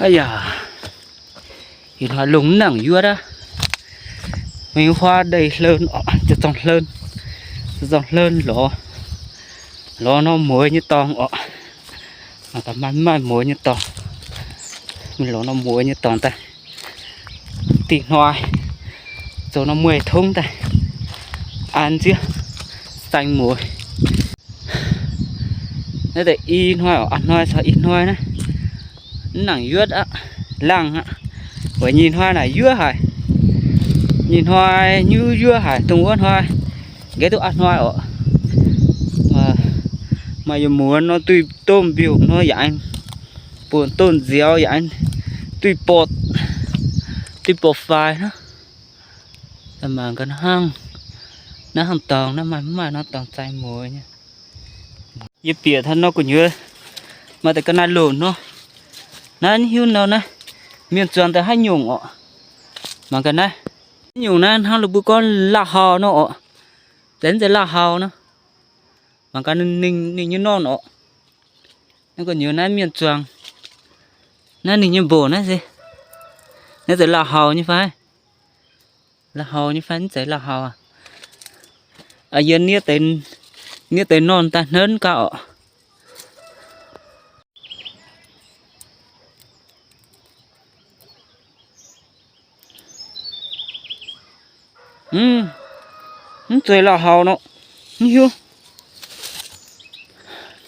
Aav yaac, ih hnoi lungh mv nangc yuotv aqv. Mingh huaav ndeic hleun oc, zorng hleun, zorng hleun lorz, lorz norm mueiz nyei dorngx oc. Maaih maaih mueiz nyei dorngx, mingh lorz norm mueiz nyei dorngx daaih. Dih hnoi zoux norm mueiz tongv daaih, an nziev saeng mueiz. Naaiv deix i hnoi oc, a'hnoi caux i hnoi naaiv, mv nangc yuotv aqv, laangh aqv. Weic nyei hnoi naaic yuov haic, nyei hnoi nyuv yuov haic, dongh wuov hnoi, nqaeqv duqv a'hnoi oc. Maaih yietc muonz nor duih domh mbiungc nor yaac aengx, buonc domh nziaaux yaac aengx duih borqc, duih borqc faix hnangv. Mangc gaax hnangv, naaiv hnangv dorngx naaiv maaih mv maaih nor dorngx zaeng mueiz nyei. Yie bieqc taux nor gu'nyuoz maaih deix ga'naaiv-loc nor, naaiv hiuv nor naaiv mienh zuangx daaih haaix nyungc oc. Mangc gaax naaiv, haaix nyungc naaiv hnangv lo mbuo gorngv lauh hauh nor oc. Zeiz mv zeiz lauh hauh nor? Mangc gaax ninh, ninh nyei norm oc. Naaiv gu'nyuoz naaiv mienh zuangx, naaiv ninh nyei mboc naaiv se, naaiv zeiz lauh hauh nyei fai? Lauh hauh nyei fai mv zeiz lauh hauh aqv? Yie niev deix, niev deix norm daaih hnenv gauh oc. Mv zeiz lauh hauh nor, mv hiuv.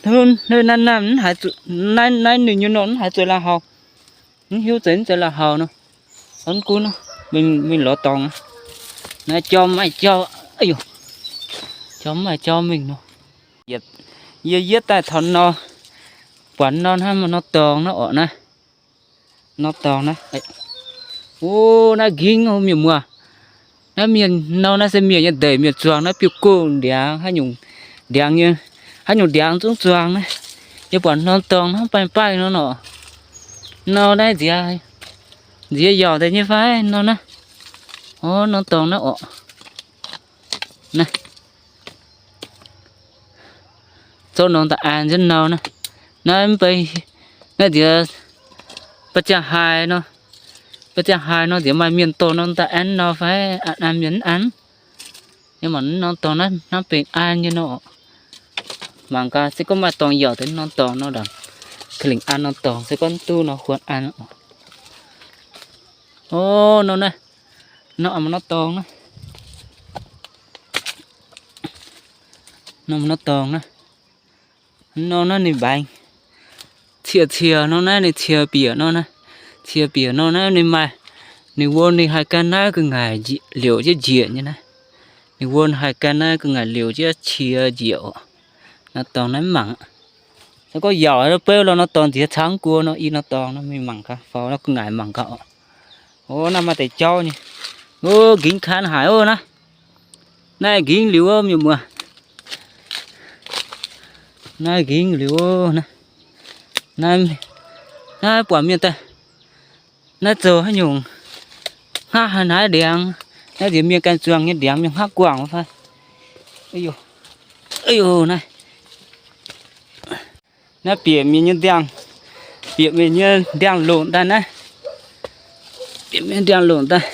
Naaiv, naaiv ninh nyei norm mv haiz zuqc lauh hauh. Mv hiuv zeiz mv zeiz lauh hauh nor. Mv gunv, mingh lorz dorngx. Naaiv jorm maaih jorm, jorm maaih jorm mingh nor. Yie yietv daaih taux nor, buatc nor hnangv maaih norm dorngx naaiv oc naaiv. Norm dorngx naaiv. O, naaiv nqingv mienh muoz. Naaiv mienh nor naaiv se mienh nyei ndeic, mienh zuangx naaiv biouv-gongh ndiangx, haaix nyungc ndiangx nyei, haaix nyungc ndiangx zungv zuangx naaiv. Yie buatc norm dorngx hnangv baengh baengh nor nor. Nor naaiv nziex, nziex yauc deix nyei fai nor naaiv. O, norm dorngx naaiv oc. Naaiv zoux nongx daaih an jienv nor naaiv. Naaiv mv bei, naaiv nziex ba'jangc haaix nor, ba'jangc haaix nor nziex maaih mienh dorh nor daaih an nor fai an, an mienh mv an. Yie mangc norm dorngx naaiv hnangv benx an nyei nor. Mangc gaax se gorngv maaih dorngx yauc deix norm dorngx nor, ka lingc an norm dorngx, se gorngv mv duqv nor huon an. O, nor naaiv, nor maaih norm dorngx naaiv. Nor maaih norm dorngx naaiv. Nor naaiv ninh mbaengx, cie cie nor naaiv ninh cie bieqc nor naaiv, cie bieqc nor naaiv ninh maaih, ninh wuom ninh haih gan naaiv gu'nguaaic liouc jienv njiec nyei naaiv. Ninh wuom haih gan naaiv gu'nguaaic liouc jienv cie njiec oc. Norm dorngx naaiv mv mangc. Se gorngv yauc beuv lo norm dorngx nziex camv guo nor, i norm dorngx nor mingh mangc gaax, faaux nor gu'nguaaic mangc gaax oc. O, naaiv maaih deix jauv nyei. O, nqingv kaan haic o naaiv. Naaiv nqingv liuz o mienh muoz. Naaiv nqingv liuz o naaiv. Naaiv, naaiv buatc mienh daaih, naaiv zoux haaix nyungc hngaqv haaix naaiv ndiangx. Naaiv nziex mienh ganh zuangx nyei ndiangx, mienh hngaqv guangc fai. Naaiv, naaiv bieqc mienh nyei ndiangx, bieqc mienh nyei ndiangx-longc daaih naaiv. Bieqc mienh ndiangx-longc daaih.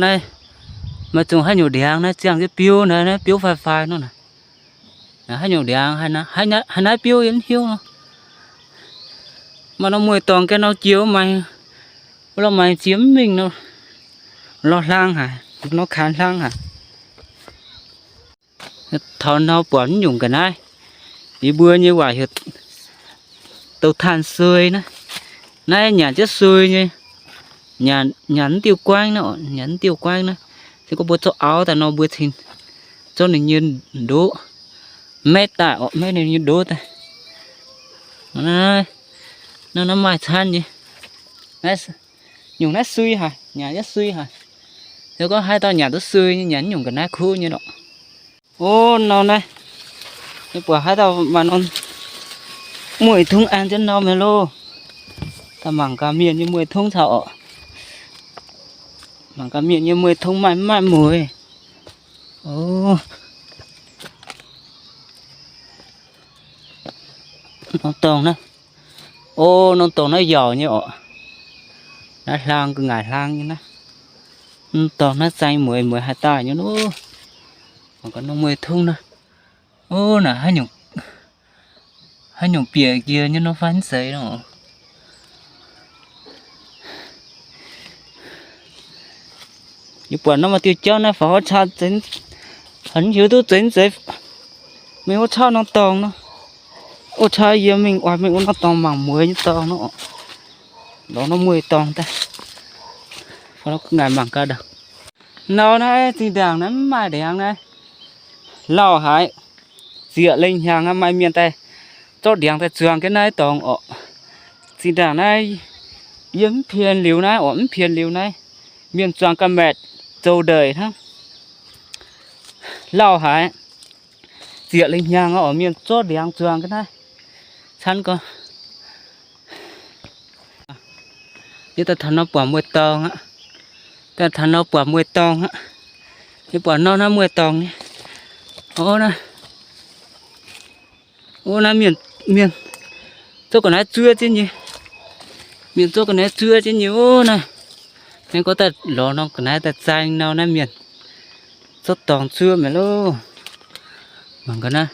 Naaiv, maaih zungh haaix nyungc ndiangx naaiv ziangh jienv biouv naaiv, naaiv biouv fai fai nor naaiv. Haaix nyungc ndiangx, haaix naaiv biouv yie mv hiuv nor. Maaih norm mueiz-dorngh ganh nor jiex wuov maengx, wuov lorh maengx jiex mv mingh nor, lorh hlang haic, nor kaan hlang haic. Taux nor buatc mv nyungc ga'naaiv, yie mbuo nyei waac heuc douz-tanh sui naaiv. Naaiv nyanc jienv sui nyei, nyanc, nyanc mv diuh guaengv naaiv oc, nyanc mv diuh guaengv naaiv. Se gorngv mbuo zorqv auv daaih nor mbuo cingx zorqv ninh nyei ndoqv maiv daaih oc, maiv ninh nyei ndoqv daaih. Naaiv, naaiv maaih camv nyei. Naaiv, nyungc naaiv sui haic, nyanc jienv sui haic. Se gorngv haaix dauh nyanc duqv sui nyei, nyanc nyungc ga'naaiv kuv nyei lorqc. O, nor naaiv, yie buatc haaix dauh maaih norm mueiz-tungv an jienv norm nyei loh. Daaih mangc gaax mienh nyei mueiz-tungv caux oc. Mangc gaax mienh nyei mueiz-tungv maaih mv maaih mueiz. O, Norm dorngx naaiv, o, norm dorngx naaiv yaauc nyei orqc. Naaiv hlang, gu'nguaaic hlang nyei naaiv. Norm dorngx naaiv zaeng mueiz mueiz haaix dauh nyei nuv. Mangc gaax norm mueiz tungv naaiv. O, naaic haaix nyungc bieqc njiec nyei nor fai mv zeiz nor. Yie buatc norm maaih diuh jauv naaiv faaux wuov caa, hiuv duqv zeiz mv zeiz. Mingh wuov cauv norm dorngx nor. Wuov cauv yie mingh oix mingh wuov norm dorngx mangc mueiz nyei dorngx nor. Lorz norm mueiz dorngx daaih. Faaux lorz gu'nguaaic mangc gaax daaih. Nor naaiv zinh ndaangc naaiv mv maaih ndiangx naaiv. Lauh haic. Zieqc lengh hnyangx aqv, maaih mienh daaih zorqv ndiangx daaih zuangx jienv naaiv dorngx orqc. Zinh ndaangc naaiv yie mv pien liuz naaiv orqc, mv pien liuz naaiv, mienh zuangx ga'maeqc zoux ndeic hnangv. Lauh haic. Zieqc lengh hnyangx orqc, mienh zorqv ndiangx zuangx jienv naaiv. Camv gorx. Yie daaih taux nor buatc mueiz dorngx aqv. Daaih taux nor buatc mueiz dorngx aqv. Yie buatc nor naaiv mueiz dorngx nyei. O, naaiv, o, naaiv mienh, mienh zorqv ga'naaiv zuov jienv nyei. Mienh zorqv ga'naaiv zuov jienv nyei, o, naaiv. Naaiv gorngv daaih lorz norm ga'naaiv daaih zaeng nor naaiv mienh zorqv dorngx zuov mi'aqv loh. Mangc gaax naaiv.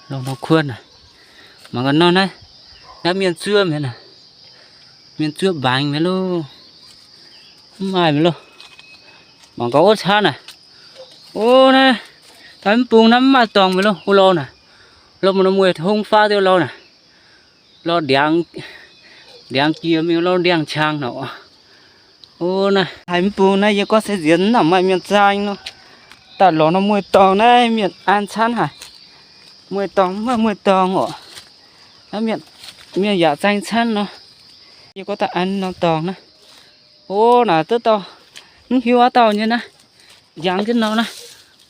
Lorh norm kuonv naaic. Mangc gaax nor naaiv, naaiv mienh zuov mi'aqv naaic. Mienh zuov mbaengx mi'aqv loh. Mv maaih mi'aqv loh. Mangc gaax wuov camv naaic. O, naaiv, mv bung naaiv mv maaih dorngx mi'aqv loh, wuov lorh naaic. Lorh maaih norm mueiz tungv faaux diuh lorh naaic. Lorh ndiangx, ndiangx jiex mingh lorh ndiangx-qangx nor. O, naaiv haiz mv bung naaiv yie gorngv se nziex mv nangc maaih mienh zaang nor. Daaih lorz norm mueiz dorngx naaiv mienh an camv haic. Mueiz dorngx mv maaih mueiz dorngx orqc. Naaiv mienh, mienh yaac zaang camv nor. Yie gorngv daaih an norm dorngx naaiv. O, naaic duqv dauh mv hiuv wuov dauh nyei naaiv. Njangx jienv nor naaiv.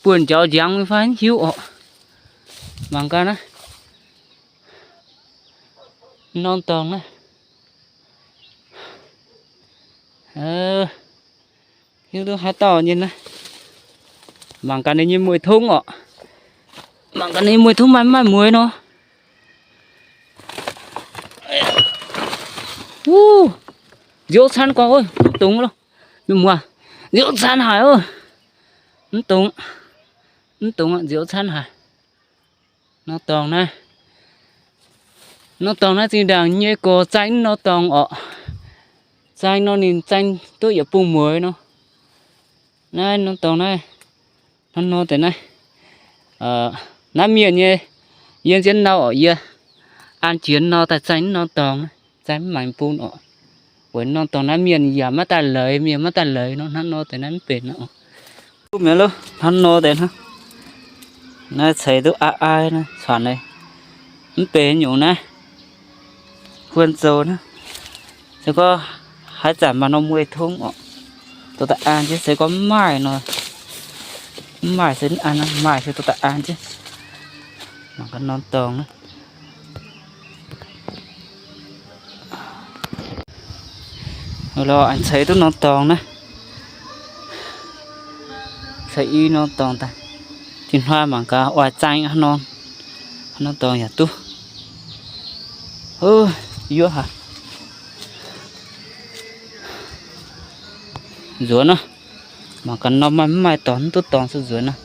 Buonc njaaux njangx mingh fai mv hiuv orqc. Mangc gaax naaiv. Norm dorngx naaiv. Hiuv duqv haaix dauh nyei naaiv. Mangc gaax ninh nyei mueiz tungv orqc. Mangc gaax ninh nyei mueiz tungv maaih mv maaih mueiz nor. Wuov, nziouv camv gorx, mv dungx loh. Mienh muoz, nziouv camv haic oc. Mv dungx, mv dungx, nziouv camv haic. Norm dorngx naaiv, norm dorngx naaiv zinh ndaangc nyei gorx zaeng norm dorngx orqc. Zaeng nor ninh zaeng duqv yietc bung mueiz nor. Naaiv norm dorngx naaiv, hnangv nor deix naaiv, naaiv mienh nyei, yie nzienv nor orqc, yie an jiex nor daaih zaeng norm dorngx, zaeng mv maengx bun orqc. Weic norm dorngx naaiv mienh yaac maiv daaih leiz, mienh maiv daaih leiz nor, hnangv nor deix naaiv mv benx nor. Duqv mi'aqv loh, hnangv nor deix hnangv. Naaiv ceix duqv aa ai naaiv cuanc leiz, mv benx nyungc naaiv. Huon zoux naaiv, se gorngv haaix zanc maaih norm mueiz tungv orqc, dorh daaih an jienv. Se gorngv mv maaih nor, mv maaih se mv an, maaih se dorh daaih an jienv. Mangc gaax norm dorngx naaiv. Lorh aengx ceix duqv norm dorngx naaiv. Ceix i norm dorngx daaih. Tin-hnoi mangc gaax oix zaeng haaix norm, haaix norm dorngx yaac duqv. Yuov haic. Nzuonx nor. Mangc gaax norm maaih mv maaih dorngx, mv duqv dorngx se nzuonx nor.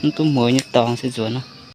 Mv duqv mueiz nyei dorngx se nzuonx nor.